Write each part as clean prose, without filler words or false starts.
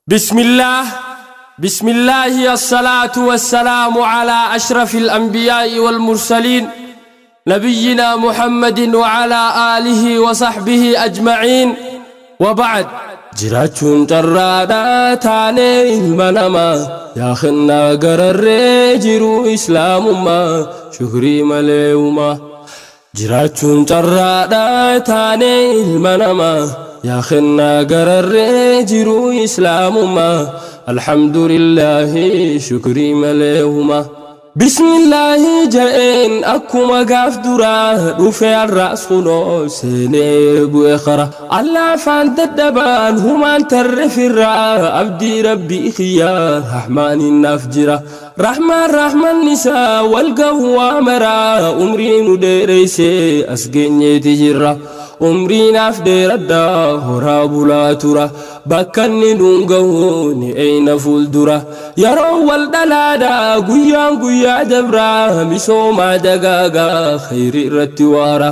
بسم الله بسم الله الصلاة والسلام على أشرف الأنبياء والمرسلين نبينا محمد وعلى آله وصحبه أجمعين وبعد. jiraachuun carraadhaa taanee ilma namaa yaa kennaa gararree jiruu islaamummaa shukrii malee uumaa. Jiraachuun carraadhaa taanee ilma namaa yaa kennaa gararree jiruu islaamummaa alhamdulillaahi shukrii malee uumaa. Bismillaahi ja'een akkuma gaaf duraa dhufe har'as kunoo seenee bu'e qara. Allaafaan dadhabaan humaan tarre firraa abdii rabbii kiyyaa rahmaaniin naaf jira. Rahmaan rahman isaa wal gahu waa maraa umrii nu dheereysee as geenyeeti jirra. Umrii naaf dheeradhaa horaa bulaa tura. Bakka inni nuun gahu ni eeyna fuuldura. Yeroo wal dhalaadhaa guyyaan guyyaa dabraa misoomaa dagaagaa khayri irratti waara.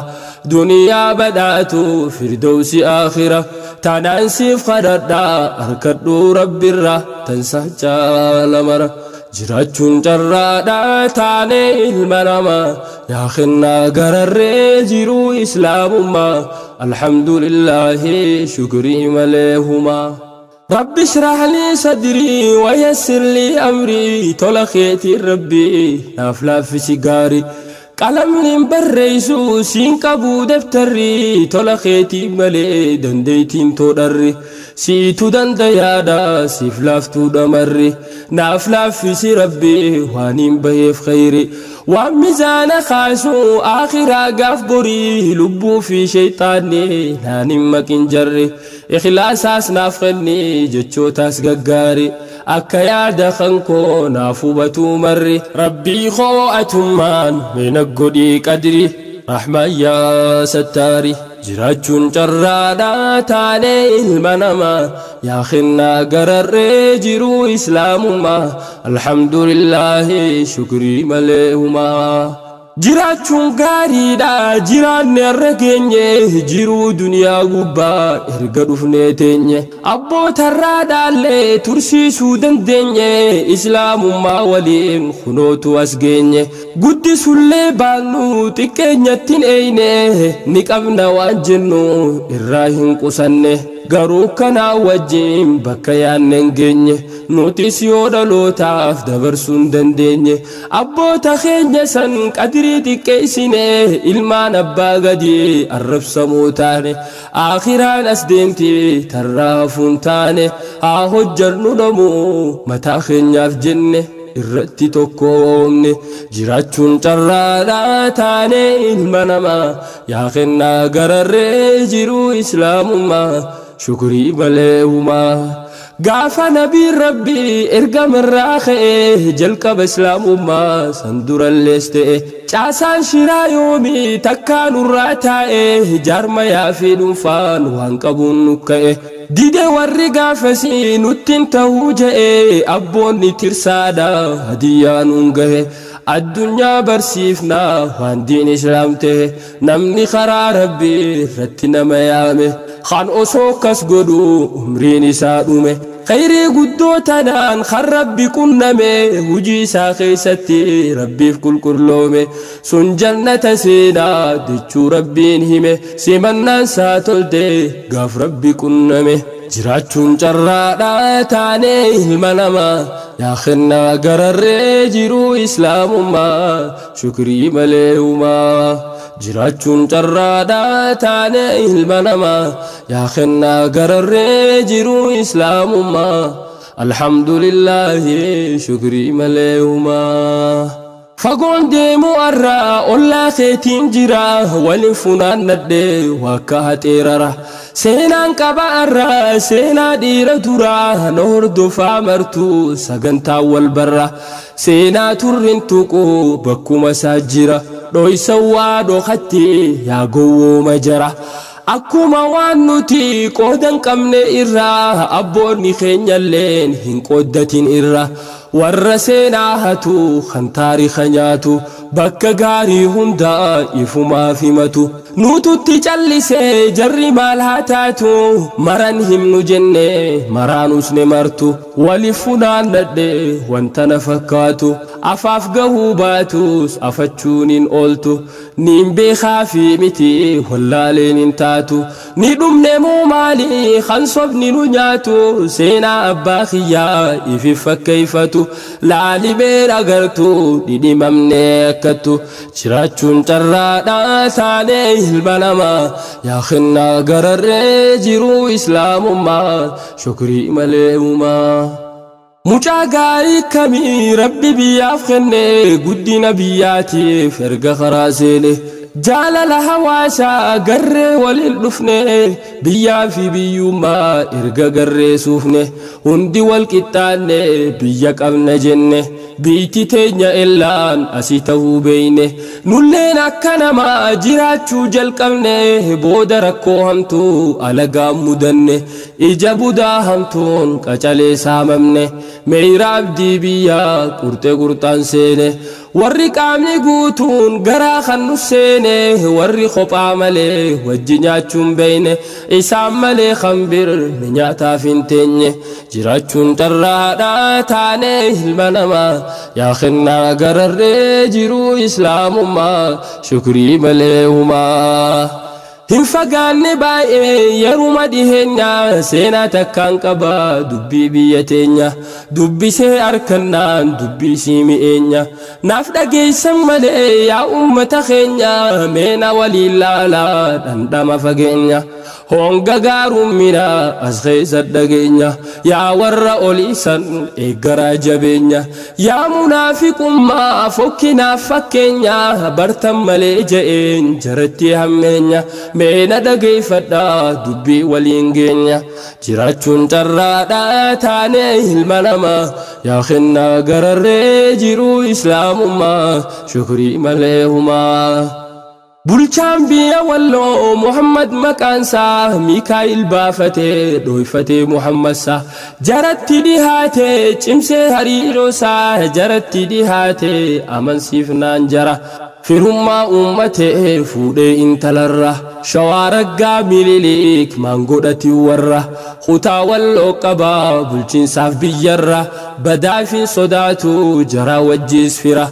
Duniyaa badhaatu firdawsi aakhira. Tanaan siif kadhadhaa harkadhuu rabbirra tansaa caala mara. Jiraachuun carraadhaa taanee ilma namaa yaa kennaa gararree jiruu islaamummaa alhamdulillaahi shukrii malee humaa. Rabbi ishrah lii sadrii wayassir lii amrii tola keetiin rabbii naaf laaffisi gaarii. Qalamni barreessu siin qabuu daftarri tola keetii malee dandeettiin toodharri. Siitu dandayaadha siif laaftuu dhamarri. Naaf laaffisi rabbi waan hin baheef khayri. Waan mizaana kaasu akhiraa gaaf borii lubbuu fi shayxaanni naan hin maqin jarri. Ikhlaasaas naaf kenni jechootaas gaggaari. Akka yaada kan koo naaf hubatuu marri. Rabbii koo atummaan meena godhii qadri. Rahmaan yaa sattaari. Jiraachuun carraadhaa taanee ilma namaa yaa kennaa gararree jiruu islaamummaa alhamdulillaahi shukrii malee humaa. Jiraachuun gaariidha jiraanne har'a geenye jiruu duniyaa gubbaa erga dhufnee teenye. Abbootarraa dhaallee tursiisuu dandeenye islaamummaa waliin kunootu as geenye. Guddisullee baannu xiqqeenyatti hin eeyne ni qabna waan jennu irraa hin qusanne. Garuu kanaa wajjin bakka yaadne hin geenye nutis yoo dhalootaaf dabarsuu hin dandeenye. Abboota keenya san qadrii xiqqeessine ilmaan abbaa gadii arrabsamoo taane. Aakhiraan as deemti tarraa hafuun taane haa hojjannu dhamuu mataa keenyaaf jenne irratti tokkoomne. Jiraachuun carraadhaa taanee ilma namaa yaa kennaa gararree jiruu islaamummaa shukrii malee humaa. Gaafa nabiin rabbii ergamarraa ka'ee jalqaba islaamummaa san durallees ta'e. Caasaan shiraa yoomii takkaa nurraa taa'e jaarmayaa fi dhuunfaan waan qabuun nu ka'e. Dide warri gaafasii nuttiin ta'uu je'e abboonni tirsaadha hadiyyaa nuun gahe. Addunyaa barsiifnaa waan diin islaam ta'e namni karaa rabbii irratti nama yaame. Kan osoo akkas godhu umriin isaa dhume. Khayrii guddoo tanaan kan rabbi qunname hojii isaa keessatti rabbiif qulqulloome. Sun jannata seenaa jechuu rabbiin hime simannaan isaa tolte gaaf rabbi qunname. Jiraachuun carraadhaa taanee ilma namaa yaa kennaa gararree jiruu islaamummaa shukrii malee uumaa. Jiraachuun carraadhaa taanee ilma namaa yaa kennaa gararree jiruu islaamummaa alhamdulillaahi shukrii malee uumaa. Fagoon deemu har'aa ollaa keetiin jira waliin funaannadhee wakka haxeerara. Seenaan qaba har'aa seenaa dhiira duraa na hordofaa martuu sagantaa wal barra. Seenaa turrin tuquu bakkuma isaa jira dhoysa waa dhokatti yaa gowwooma jara. Akkuma waan nuti qoodan qabne irraa abboonni keenyalleen hin qooddatin irra. Warra seenaa hatu kan taariika nyaatu bakka gaarii hundaa ifumaaf himatu. Nututti callisee jarri maal haa taatu maran himnu jenne maraanus ne martu waliif funaannadhe wanta na fakkaatu afaaf gahuu baatus afachuun hin ooltu niin beekaa fi miti wallaaleen hin taatu ni dhumne moo maali kan sobni nu nyaatu seenaa abbaa kiyyaa ifi fakkeeffatu laalibeen agartu dhidhimamne akkattu jiraachuun carraadhaa taanee ilma namaa yaa kennaa gararree jiruu islaamummaa shukrii malee uumaa. Mucaa gaarii kamii rabbi biyyaaf kenne guddina biyyaatiif erga karaa seene jaalala hawaasaa garree waliin dhufne biyyaa fi biyyummaa erga garree suufne hundi wal qixxaanne biyya qabna jenne biitti teenya ellaan asii ta'uu beeyne nulleen akka namaa jiraachuu jalqabne booda rakkoo hamtuu alagaa mudanne ija budaa hamtuun qacalee saamamne meeyra abdii biyyaa qurxee qurxaan seene warri qaamni guutuun garaa kan nu seene warri kophaa malee wajji nyaachuun beeyne isaan malee kan bir ni nyaataaf hin teenye jiraachuun carraadhaa taane ilma namaa yaa kennaa gararree jiruu islaamummaa shukrii malee humaa. Hin fagaanne baay'ee yeruma dhiheenya seenaa takkaan qaba dubbii biyya teenya dubbisee harkannaan dubbii sii mi'eenya naaf dhageessan malee yaa uummata keenya meena waliin laalaa dhandhama fageenya honga gaarummaa as keessa dhageenya yaa warra oliisan eeggaraa jabeenya yaa munaafiqummaa fokkinaaf fakkeenya bartan malee je'een jaratti hammeenya meena dhageeffadhaa dubbii waliin geenya jiraachuun carraadhaa taanee ilma namaa yaa kennaa gararree jiruu islaamummaa shukrii malee humaa. Bulchaan biyya walloo Muhammad maqaansaa Mikaa'il baafatee dhoyfatee Muhammadsaa jaratti dhihaatee cimsee hariiroosaa jaratti dhihaatee amansiifnaan jara firummaa uummatee fuudhee intalarra shawaa raggaa Mililik maangodhati warra kutaa walloo qabaa bulchiinsaaf biyyarra badaafin sodaatu jaraa wajjiis fira.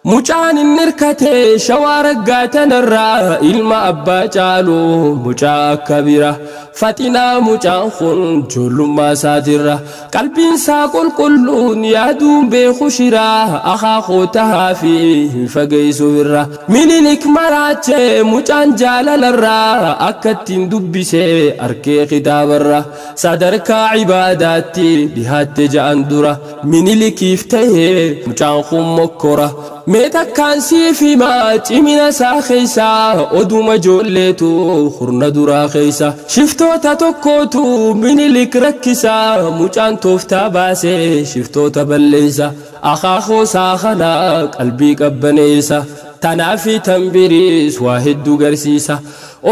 Mucaan inni hirkate shawaa raggaa tanarraa ilma abbaa caalu mucaa akka bira faxinaa mucaan kun ijoollummaa isaatirra qalbiin isaa qulqulluun yaaduun beeku shiraa akaakuu tahaa fi hin fageessu irra Minilik maraachee mucaan jaalalarraa akka ittiin dubbisee arkee kitaabarra sadarkaa ibaadaatti dhihaatte ja'an dura Minilikiif ta'ee mucaan kun mokkora. Mee takkaan siif himaa cimina isaa keessa oduma ijoolleetu hurna duraa keessa shiftoota tokkootu Minilik rakkisa mucaan tooftaa baasee shiftoota balleessa akaakuu isaa kana qalbii qabbaneessa tanaafi tanbiriis waa hedduu garsiisa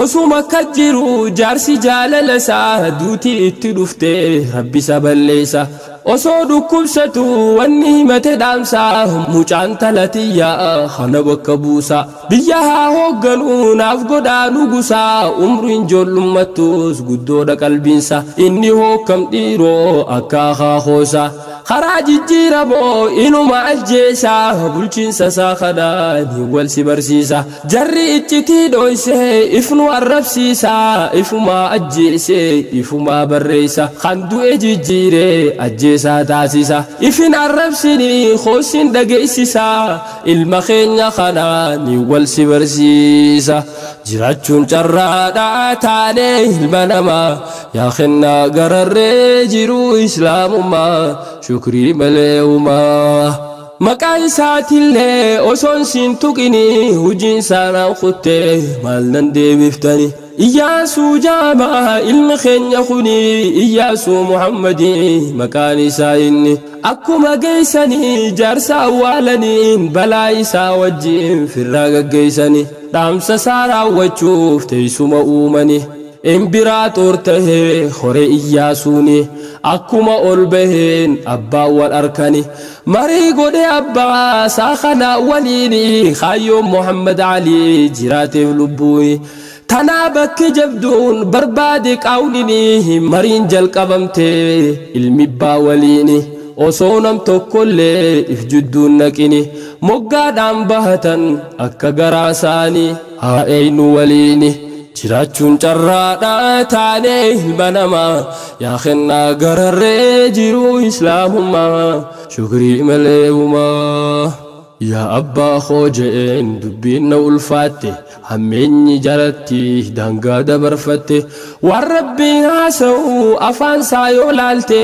osuma akka jiru jaarsi jaalala isaa duutii itti dhuftee rabbi isa balleessa osoo dhukkubsatu wanni himate dhaamsaa mucaan talatiyyaa kana bakka buusa biyya haa hoogganuu naaf godhaa nugusaa umriin ijoollummattus guddoodha qalbiinsa inni hookkam dhiiroo akka akaakoosa karaa jijjiiramoo inuma ajjeesaa bulchiinsa isaa kanaan wal si barsiisa jarri iccitii dhoysee ifnu arrabsiisa ifumaa ajjeesee ifumaa barreessa kan du'e jijjiiree ajjeesaa taasisa ifin arrabsinii hoosiin dhageessisa ilma keenya kanaan wal si barsiisa jiraachuun carraadhaa taanee ilma namaa yaa kennaa gararree jiruu islaamummaa shukrii malee uumaa. Maqaa isaatillee osoon siin tuqini hojiin saanaan kuttee maal nan deebiftani. Iyyaasuu jaamaa ilmi keenya kuni Iyyaasuu Muhammadii maqaan isaa inni akkuma geessanii jaarsa awwaalaniin balaa isaa wajjin firraa gaggeessani dhaamsa isaa raawwachuuf teessuma uumani. Imbiraaxoor tahee horee Iyyaasuuni akkuma ol baheen abbaa wal arkani marii godhe abbaa isaa kanaa waliini kaayyoon Muhammad Alii jiraateef lubbuuni tanaa bakki jabduun barbaade qaawlini mariin jalqabamte ilmi abbaa waliini osoo nam tokkollee if jidduun naqini moggaadhaan bahatan akka garaa isaanii haa eenyu waliini jiraachuun carraadhaa taanee ilma namaa yaa kennaa gararree jiruu islaamummaa shukrii malee humaa. Yaa abbaa koo je'een dubbiin na ulfaatte hammeenyi jalatti daangaa dabarfatte waan rabbiin haasa'u afaan isaa yoo laalte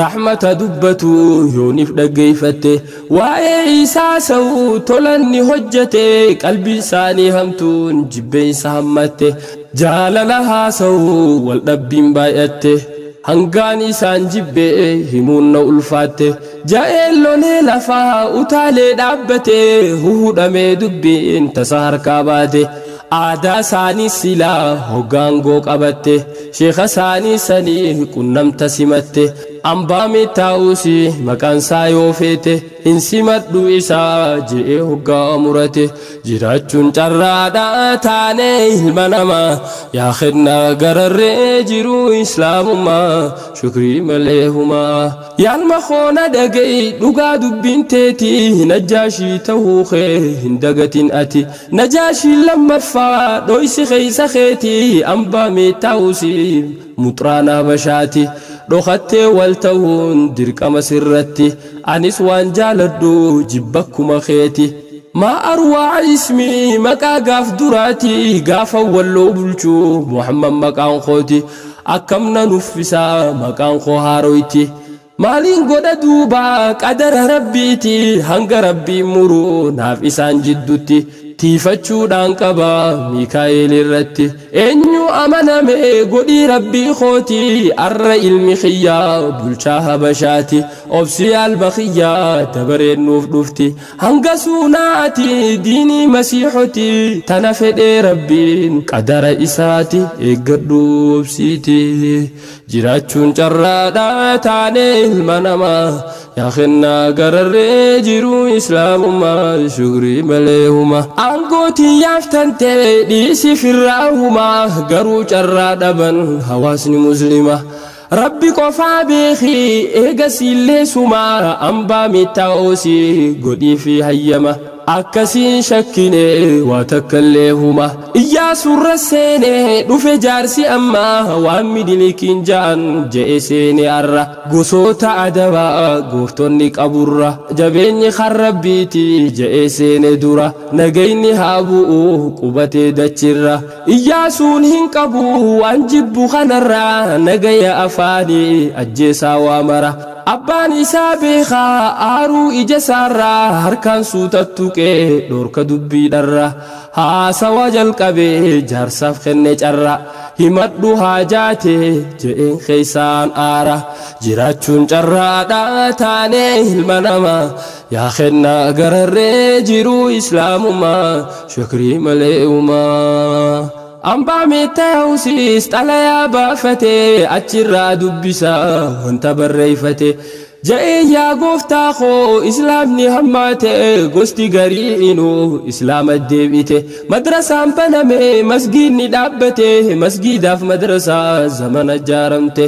rahmata dubbatu yooniif dhaggeeffatte waa'ee isaa haasa'u tolanni hojjete qalbii isaanii hamtuun jibbeensa hammatte jaalala haasa'u wal dhabbiin baay'atte hangaan isaan jibbee himuun na ulfaatte ja'een lolee lafaa utaalee dhaabbate huhudhamee dubbiin tasa harkaa baate aadaa isaanii silaa hoggaangoo qabatte sheeka isaanii sanii qunnamta simatte ambaa mittaa'uusi maqaan isaa yoo feete hin simadhu isaa je'ee hoggaa murate jiraachuun carraadhaa taanee ilma namaa yaa kennaa gararree jiruu islaamummaa shukrii malee humaa yaalma koona dhaga'i dhugaa dubbiin teetii najaashii ta'uu kee hin dagatin ati najaashii lammaffaa dhoysi keeysa keetii ambaa mittaa'uusi muxraanaa bashaati dhokattee wal ta'uun dirqama sirratti anis waan jaaladhu jibbakkuma keeti maa arwaa ismii maqaa gaaf duraati gaafa walloo bulchuu Muhammad maqaan kooti akkam na nuffisaa maqaan koo haaroyti maaliin godha duuba qadara rabbiiti hanga rabbiin muruu naaf isaan jiddutti tiifachuudhaan qaba Mikaa'el irratti eenyu amaname godhii rabbii kooti arra ilmi xiyyaa bulchaa habashaati obsi alba xiyyaa dabareen nuuf dhufti hanga suunaati diinii masiixoti tana fedhee rabbiin qadara isaati eeggadhu obsiiti jiraachuun carraadhaa taanee ilma namaa yaa kennaa gararree jiruu islaamummaa shukrii malee humaa aangootiin yaaftante dhiisi firraa humaa garuu carraa dhaban hawaasni musliima rabbi qofaa beekii eegasiillee sumaa ambaa mittaa'oosii godhii fi hayyama akkasiin shakkine waa takkallee huma Iyyaasuurra seene dhufe jaarsi ammaa waan midilikiin ja'an je'e seene arra gosoota adabaa gooftonni qaburra jabeenyi karrabbiiti je'e seene dura nagayni haa bu'u qubatee dachirra Iyyaasuun hin qabu waan jibbu kanarra nagaya afaanii ajjeesaa waa mara abbaan isaa beekaa aaruu ija isaarraa harkaan suutattu qee dhorka dubbiidharra haasawa jalqabee jaarsaaf kenne carra himadhu haajaate je'een keeysaan aara jiraachuun carraadhaa taanee ilma namaa yaa kennaa gararree jiruu islaamummaa shukrii malee uumaa. Ambaa mittaa'uusis xalayaa baafatee achirraa dubbisaa wanta barreeffate je'ee yaa gooftaa koo islaamni hammaate gosti garii inuu islaama deebite madrasaan baname masgiidni dhaabbate masgiidaaf madrasaa zamana jaaramte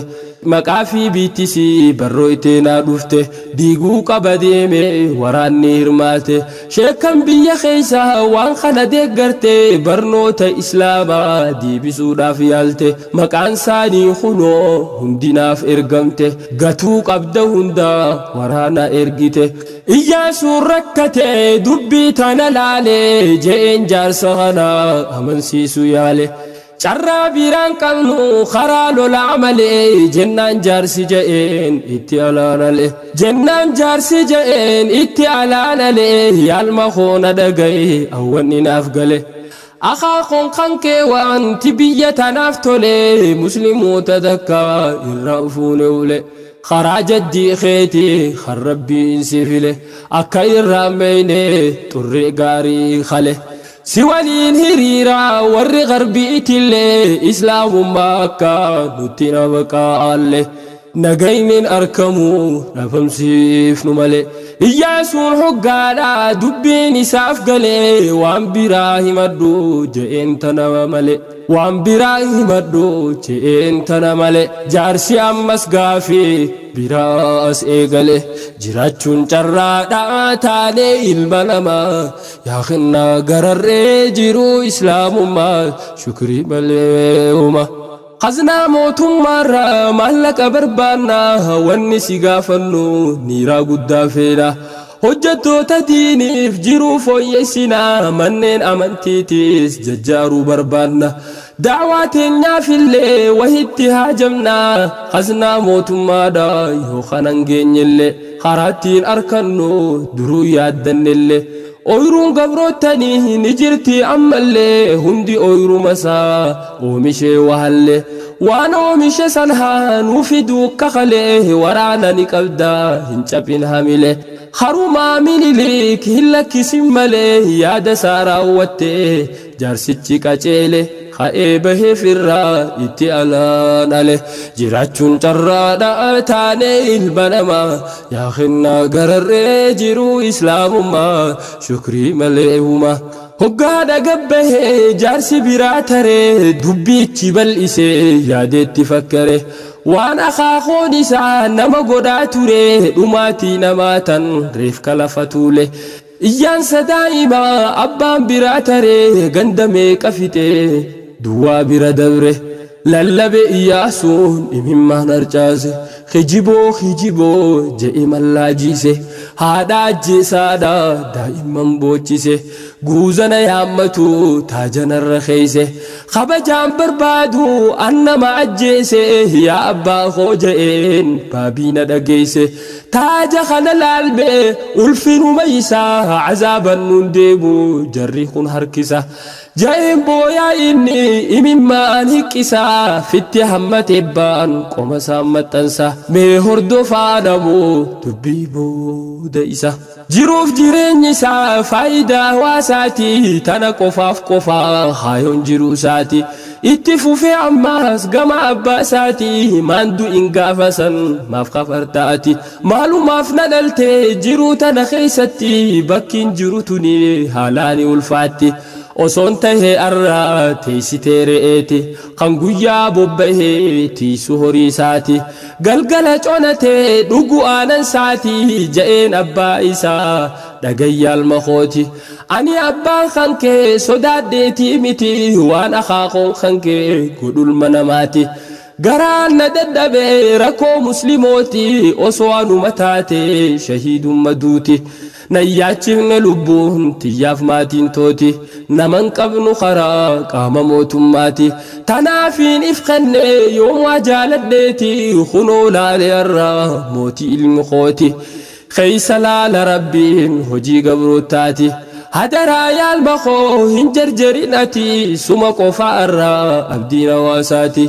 maqaa fi biittisii barroo iteenaa dhufte diiguu qaba deeme waraanni hirmaate sheekan biyya keessa waan kana deeggarte barnoota islaamaa deebisuudhaaf yaalte maqaan isaanii kunoo hundinaaf ergamte gatuu qabda hundaa waraana ergite Iyyaasuun rakkate dubbii tana laale je'een jaarsa kana amansiisu yaale carraa biraan qabnu karaa lolaa malee jennaan jaarsi je'een itti alaanale jennaan jaarsi je'een itti alaanale yaalma koona dhagaye awwanni naaf gale akaakoon kan kee wanti biyya tanaaf tole musliimoota takka irraa fuune ule karaa jaddii keetii kan rabbiin si file akka irraa meeyne xurree gaarii kale. Si waliin hiriiraa warri garbiitillee islaamummaa akka nutti nama qaalle nagaynin arkamu dhabamsiifnu malee. Iyyaasuun hoggaadha dubbiin isaaf galee waan biraa himadhu je'een tana malee. Waan biraa himadhu je'een tana malee. Jaarsi ammas gaafii biraas eegale jiraachuun carraadha taanee ilma namaa yaa kennaa gararree jiruu islaamummaa shukrii malee huma. Khaznaa mootummaarraa maallaqa barbaannaa wanni si gaafannu niiraa guddaa feena. Hojjettoota diiniif jiruu fooyyessinaa manneen amantiitiis jajjaaruu barbaanna. Da'waa teenyaafillee wahitti haajamnaa khaznaa mootummaadha yoo kanan geenyellee karaattiin arkannu duruu yaaddannellee. Ooyiruun gabroottanii ni jirti ammallee hundi ooyiruma isaa oomishee wahallee. Waan oomishe san haa nuu fiduu kakalee waraana ni qabdaa hin cabin hamilee. Harumaa Minilik hin lakkisin malee yaada isaa raawwattee jaarsichi qaceele ka'ee bahee firraa itti alaan ale. Jiraachuun carraadha taanee ilma namaa yaa kennaa gararree jiruu islaamummaa shukrii malee huma. Hoggaadha gabbahee jaarsi biraa taree dubbichi bal'isee yaadeetti fakkare. Waan akaakoon isaa nama godhaa ture dhumaatii namaa tan reefka lafa tuule. Iyyaansa daa'imaa abbaan biraa taree ganda meeqa fixee duwwaa bira dabre. Lallabe Iyyaasuun imimmaan harcaase kijiboo kijiboo je'e mallaajiise. Haadha ajjeesaadha daa'imman boochise guuzana yaammatu taajanarra keeyse. Kabajaan barbaadu annama ajjeese yaa abbaa koo je'een baabiina dhageeyse. Taaja kana laalme ulfinuma isaa azaaban nuun deemu jarri kun harkisa. Je'een booyaa inni imimmaan hiqqisaa fitti hammatee ba'an qoma isaan maxxansa. Mee hordofaa dhabuu dubbii booda isa. Jiruuf jireenyi isaa faayidaa hawaasaati tana qofaaf qofaa haayoon jiruu isaati. Itti fufee ammaas gama abbaa isaati maan du'in gaafa san maaf kafartaati. Maalumaaf na dhaltee jiruu tana keessatti bakkiin jiru tuni haalaani ulfaatti. Osoon tahee arraa teessitee re'eeti kan guyyaa bobba'ee tiisu horii isaati. Galgala conatee dhugu aanan isaati je'een abbaa isaa dhagayyaal makooti. Ani abbaan kan kee sodaadheetii miti waan akaakoo kan kee godhulma namaati. Garaan na dadhabee rakkoo musliimooti osoo anuma taate shahiidumma duuti. Nayyaachifne lubbuun tiyyaaf maatiin tooti naman qabnu karaa qaama mootummaati. Tanaafiin if kenne yoom waa jaaladheeti kunoo laalee irraa mootii ilmi kooti. Keeysa laala rabbiin hojii gabrootaati. Hadaraa yaalma koo hin jarjarin ati suma qofaa irraa abdiin hawaasaati.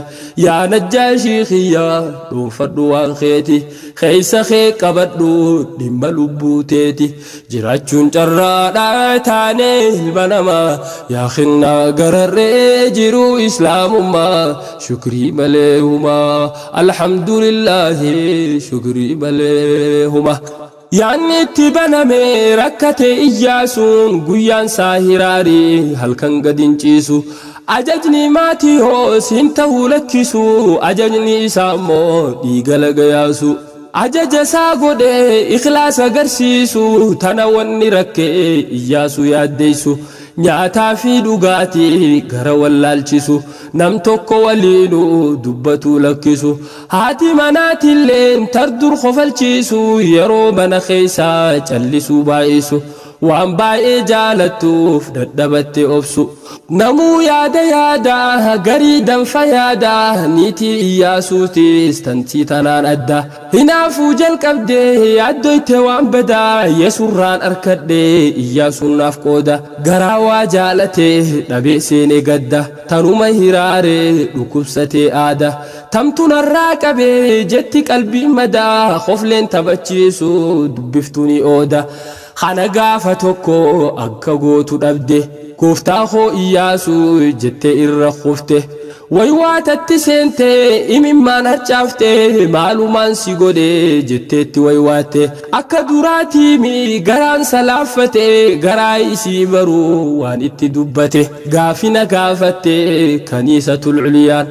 Yaa Najjaashii kiyyaa dhuunfadhu waan keeti keeysa kee qabadhu dhimma lubbuu teeti. Jiraachuun carraadha taanee ilma namaa yaa kennaa gararree jiruu islaamummaa shukrii malee humaa. Alhamdulillaahi shukrii malee humaa. Yaanni itti baname rakkate Iyyaasuun guyyaan isaa hiraarii halkan gad hin ciisu. Ajajni maatii hoos hin ta'uu lakkisu ajajni isaa immoo dhiiga laga yaasu. Ajaja isaa godhee ikhlaasa agarsiisu tana wanni rakkee Iyyaasuu yaaddeessu. Nyaataa fi dhugaatii gara wallaalchisu nam tokko waliinuu dubbatuu lakkisu. Haati manaatillee tardur kofalchiisu yeroo mana keessaa callisuu baay'isu. Waan baay'ee jaalattuuf dadhabatte obsu. Namuu yaada yaada garii danfa yaada niitii Iyyaasuutis tantii tanaan adda. Hinaafuu jalqabdee yaaddoyte waan badaa yesurraan arkadhee Iyyaasuun naaf qooda. Garaa waa jaalatee dhabee seenee gadda tanuma hiraaree dhukkubsatee aada. Tamtu narraa qabee jetti qalbiin madaa kofleen taphachiisu dubbiftuu ni ooda. Kana gaafa tokko akka gootu dhabde gooftaa koo Iyyaasuu jettee irra kufte. Waywaatatti seente imimmaan harcaafte maalumaan si godhe jetteetti waywaatte. Akka duraatiimi garaan salaaffate garaa isii baruu waan itti dubbate. Gaafina gaafatte kaniisatul culiyaan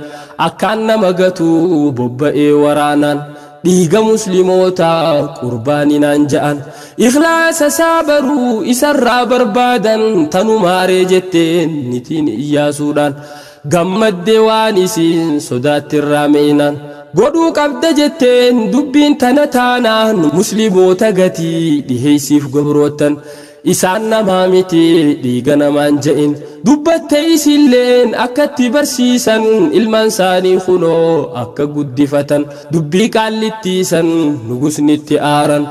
akkaan nama gatu bobba'ee waraanaan. Dhiiga musliimoota qurbaaninaan ja'an ikhlaasa isaa baruu isarraa barbaadan tanumaaree jetteen nitiin Iyyaasuudhaan gammadde waan isiin sodaattirraa meeynan godhuu qabda jetteen dubbiin tana taanaan musliimoota gatii dhiheeysiif gabroottan isaan namaa miti dhiiga namaan je'in dubbatte isilleen akkatti barsiisan ilmaan isaanii kunoo akka guddifatan dubbii qaallittiisan nugusnitti aaran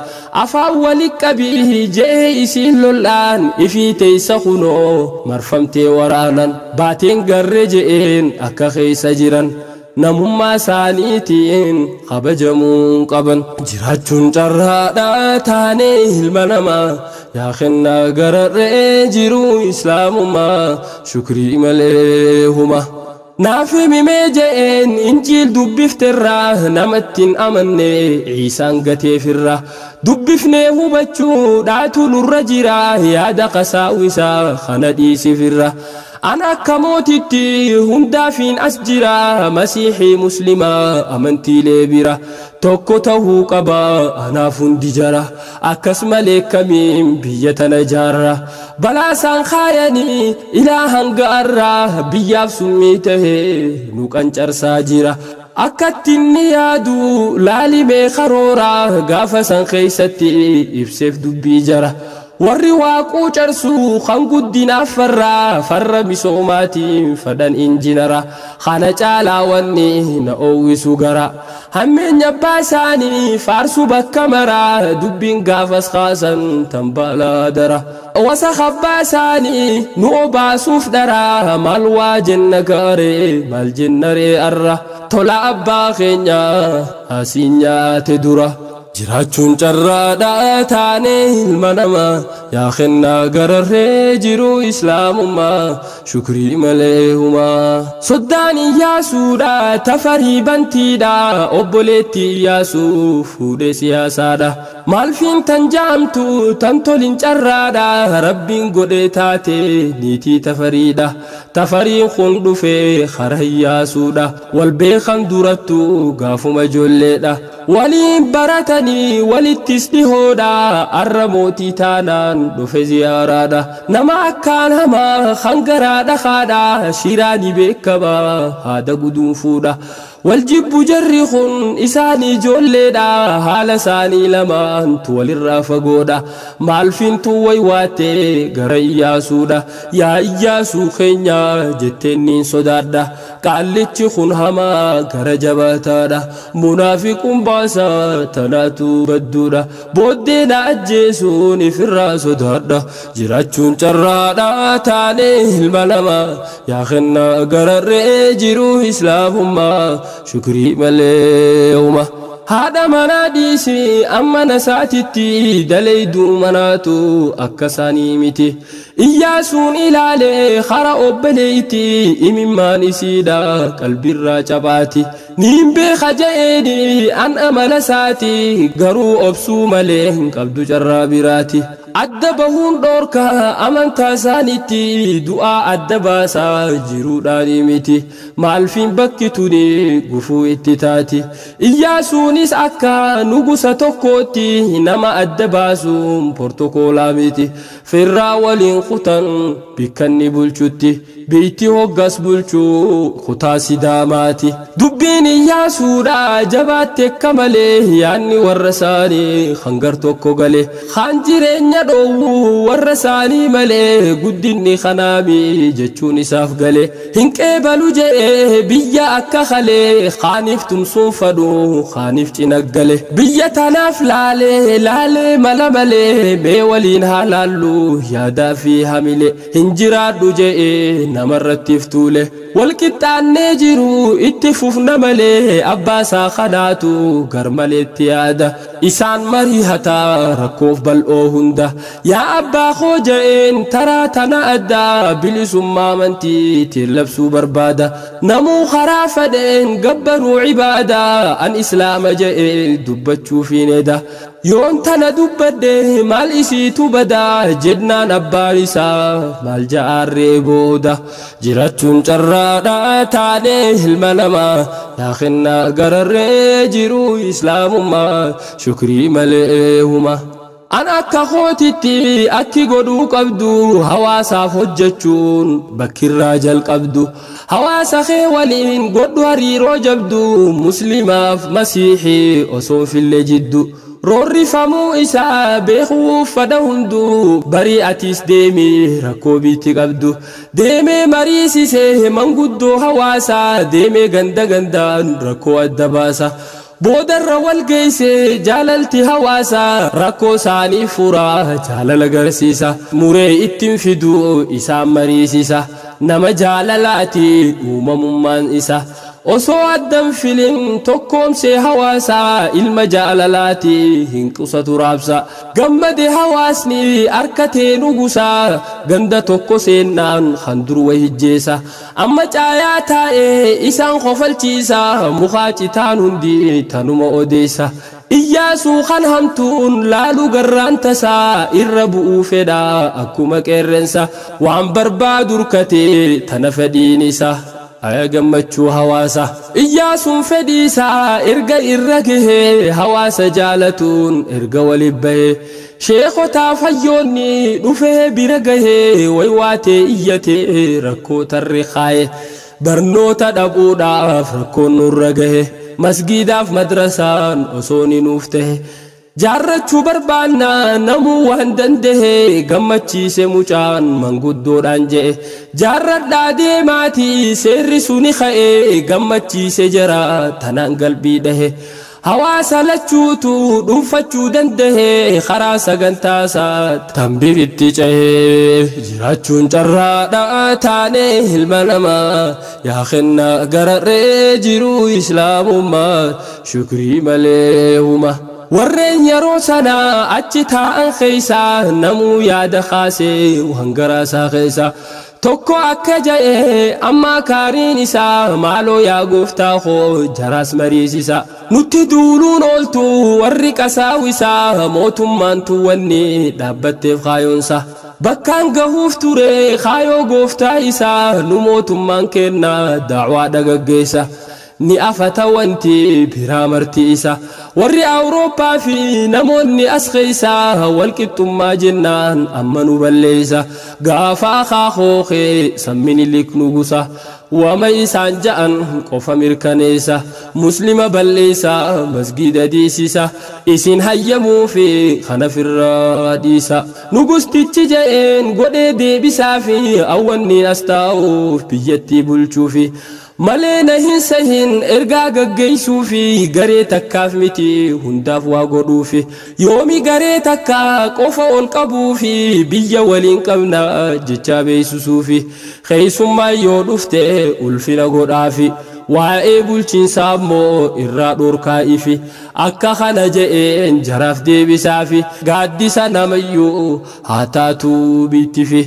afaan wali qabii je'ee isiin lol'aan ifii teeysa kunoo marfamtee waraanan baateen garre je'een akka keeysa jiran namummaa isaaniitiin kabajamuun qaban. Jiraachuun carraadhaa taanee ilma namaa yaa kennaa gararree jiruu islaamummaa shukrii malee huma. Naaf himimee je'een injiil dubbifterraa namatti hin amanne Iisaan gateefirraa dubbifnee hubachuu dhaatu nurra jira yaada qasaa'u isaa kana dhiisifirra. Ana akka mootitti hundaafiin as jira masiixii muslimaa amantiilee bira tokko ta'uu qaba anaaf hundi jara akkas malee kamiin biyya tana jaarra balaasaan kaayanii ilaa hanga arraa biyyaaf summii tahee nu qancarsaa jira. Akkatti inni yaadu laalimee karooraa gaafa san keeysatti ibseef dubbii jara. Warri waaquu carsuu kan guddinaaf farraa farra misoomaatiin fadhan injinara kana caalaa wanni na oowwisu gara hammeenya abbaa isaanii faarsu bakka maraa dubbiin gaafas kaasan tambalaa dara wasa abbaa isaanii nu obaasuuf dharaa maal waa jenna gaaree maal jenna ree arra tola abbaa keenya asiin nyaate dura. Jiraachuun carraadhaa taanee ilma namaa yaa kennaa gararree jiruu islaamummaa shukrii malee humaa. Soddaan Iyyaasuudha tafarii bantiidha obboleetti Iyyaasuu fuudhee siyaasaadha. Maalfiin tan jaamtu tan tolin carraadha rabbiin godhee taate niitii tafariidha. Tafariin kun dhufee kara Iyyaasuudha wal beekan durattu gaafuma ijoolleedha. Waliin baratanii walittis dhihoodha arra mootii taanaan dhufe ziyaaraadha. Nama akkaan hamaa hangaraa dhakaadha shiraani beekamaa haada guduunfuudha. Waljibbu jarri kun isaan ijoolleedha haala isaanii lamaantu walirraa fagoodha. Maalfintu waywaattee gara Iyyaasuudha yaa Iyyaasuu keenya jetteen niin sodaadha. Qaallichi kun hamaa gara jabaataadha munaafiquun baasaa tanaatu badduudha booddee na ajjeesuun ifirraa sodaadha. Jiraachuun carraadhaa taanee ilma namaa yaa kennaa gararree jiruu islaamummaa shukrii malee huma. Haadha manaa dhiisi amma nasaatitti dalayduu manaatu akka isaanii miti. Iyyaasuun ilaalee kara obboleetti imimmaan isiidha qalbirraa cabaati. Niin beeka je'eeni an amala isaati garuu obsuu malee hin qabdu carraa biraati. Adda bahuun dhoorka amantaa isaaniitti du'aa adda baasaa jiruudhaani miti. Maalfiin bakki tuni gufuu itti taati. Iyyaasuunis akka nugusa tokkootti nama adda baasuun portokoolaa miti. Firraa waliin kutan bikkanni bulchutti biitti hoggas bulchuu kutaa sidaamaati. Dubbiin Iyyaasuudha jabaatte akka malee yaanni warra isaanii hangar tokko gale. Kaan jireenya dhoowwuu warra isaanii malee guddinni kanaami jechuun isaaf gale. Hin qeebalu je'ee biyya akka kalee kaaniif tumsuun fadhu kaaniif cina gale. Biyya tanaaf laalee laalee mala malee mee waliin haa laallu yaadaa fi Ofii hamile hin jiraadhu je'ee namarratti iftuule walqixxaannee jiru itti fufna malee abbaasaa kanaatu garmaleetti yaada isaan mariihataa rakkoof bal'oo hunda yaa abbaa koo je'een taraa tana addaa bilisummaa amantiitiin labsuu barbaada namuu karaa fedheen gabbaruu cibaadaa an islaama je'ee dubbachuuf hin eda yoon tana dubbadhe maal isiitu badaa jennaan abbaan isaa maal ja'aarree booda jirachuun carraadhaa taanee ilma namaa yaa kennaa gararree jiru islaamummaa shukrii malee huma. An akka kootitti akki godhuu qabdu hawaasaaf hojjechuun bakkirraa jalqabdu hawaasa kee waliin godhu hariiroo jabdu muslimaaf masiixii osoo fillee jiddu roorrifamuu isaa beekuuf fada hunduu barii atiis deemee rakkoo biitti qabdu deemee mariisisee manguddoo hawaasaa deemee ganda gandaan rakkoo adda baasa. Boodarra wal geessee jaalalti hawaasaa rakkoo isaanii furaa jaalala garsiisa muree ittiin fiduu isaan mariisisa nama jaalalaati uumamummaan isa osoo addan filin tokkoomsee hawaasaa ilma jaalalaati hin qusatu raabsa gammade hawaasni harkatee nugusaa ganda tokko seennaan kan dur wahijjeessa amma caayaa taa'ee isaan kofalchiisa mukaa citaan hundi tanuma odeessa Iyyaasuu kan hamtuun laaluu garraan tasaa irra bu'uu fedhaa akkuma qeerrensa waan barbaadu hirkatee tana fedhiin isa. Aya gammachuu hawaasa Iyyaasuun fedhiisaa erga irra gahee hawaasa jaalatuun erga waliin bahee sheekotaaf hayyoonni dhufee bira gahee waywaatee iyyatee rakkoo tarree kaaye barnoota dhabuudhaaf rakkoon nurra gahe masgiidaaf madrasaan osoo ni nuuf tahe jaarrachuu barbaanna namuu waan danda'e gammachiise mucaan manguddoodhaan je'e jaarradhaa deemaatii seerri suni ka'e gammachiise jara tanaan galbii dhahe hawaasa lachuutu dhuunfachuu danda'e karaa sagantaasaa tanbiritti cehee jiraachuun carraadhaa taanee ilma namaa yaa kennaa gararree jiruu islaamummaa shukrii malee huma. Warreen yeroo sanaa achi taa'an keessaa namuu yaada kaasee waan garaasaa keessa tokko akka ja'ee amma kaariin isaa maaloo yaa gooftaa koo jaraas mariisisa nutti duuluun ooltu warri qasaawisaa mootummaan tuwwanni dhaabbatteef kaayoonsa bakkaan gahuuf ture kaayoo gooftaa isaa nu mootummaan kennaa da'waa dhagaggeessa. Ni afata wanti biraa marti isa warri Awurooppaa fi namoonni as keessaa walqixxummaa jennaan amma nu balleessa gaafa akaakoo sammini liknu gusa wama isaan ja'an qofa mirkaneessa muslima balleessa masgiida diisisa isin hayyamuu fi kana firraa dhiisa nugustichi je'een godhee deebisaa fi awwanni as taa'uuf biyyattii bulchuufi. Malee na hin sahin ergaa gaggeessuu fi garee takkaaf miti hundaaf waa godhuufi yoomi garee takkaa qofa ol qabuu fi biyya waliin qabna jecha beeksisuufi keessummaa yoo dhufte ulfina godhaafi waa'ee bulchiinsaa immoo irraa dhorkaa'ifi akka kana je'een jaraaf deebisaafi gaaddisa namayyuu haa taatuu bittifi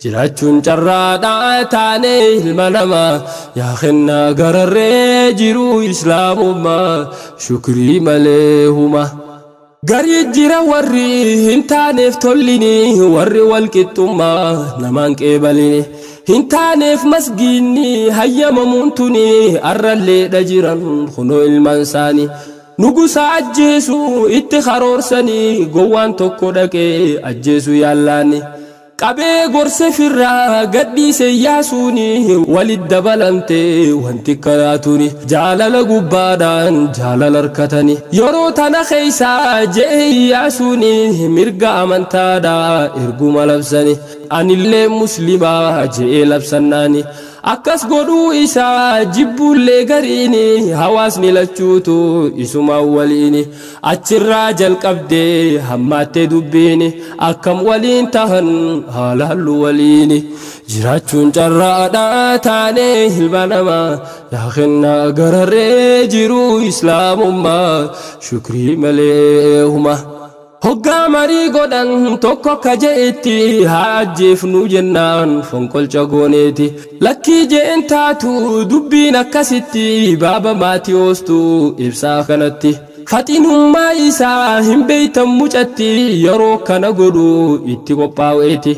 jiraachuun carraadhaa taanee ilma namaa yaa kennaa gararree jiruu islaamummaa shukrii malee huma. Garii jira warri hin taaneef tollini warri walqixxummaa namaan qeebalini hin taaneef masgiinni hayyamamuun tuni arralleedha jiran kunoo ilmaan isaanii nugusa ajjeesu itti karoorsanii gowwaan tokko dhaqee ajjeesu yaallaani. Qabee gorse firraa gadhiise Iyyaasuuni walit dabalamte wanti karaatuni jaalala gubbaadhaan jaalala harkatani yeroo tana keessaa je'e Iyyaasuuni mirga amantaadhaa erguma labsani anillee muslimaa je'ee labsannaani Akkas godhuu isaa jibbuullee gariini hawaasni lachuutu isumaan waliini. Achirraa jalqabdee hammaattee dubbiini akkam waliin tahan haalaallu waliini. Jiraachuun carraadhaa taanee ilma namaa yaa kennaa gararree jiruu islaamummaa shukrii malee huma. Hoggaa marii godhan tokko akka je'etti haa ajjeefnu jennaan fonqolcha gooneeti. Lakkii je'en taatu dubbiin akkasitti baaba maatiyoostu ibsaa kanatti. Faxinummaa isaa hin beeytan mucatti yeroo kana godhu itti qophaa'eeti.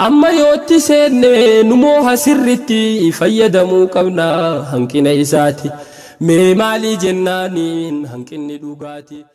Amma yootti seenne numoo hasirritti fayyadamuu qabna hanqina isaati. Mee maalii jennaaniin hanqinni dhugaati.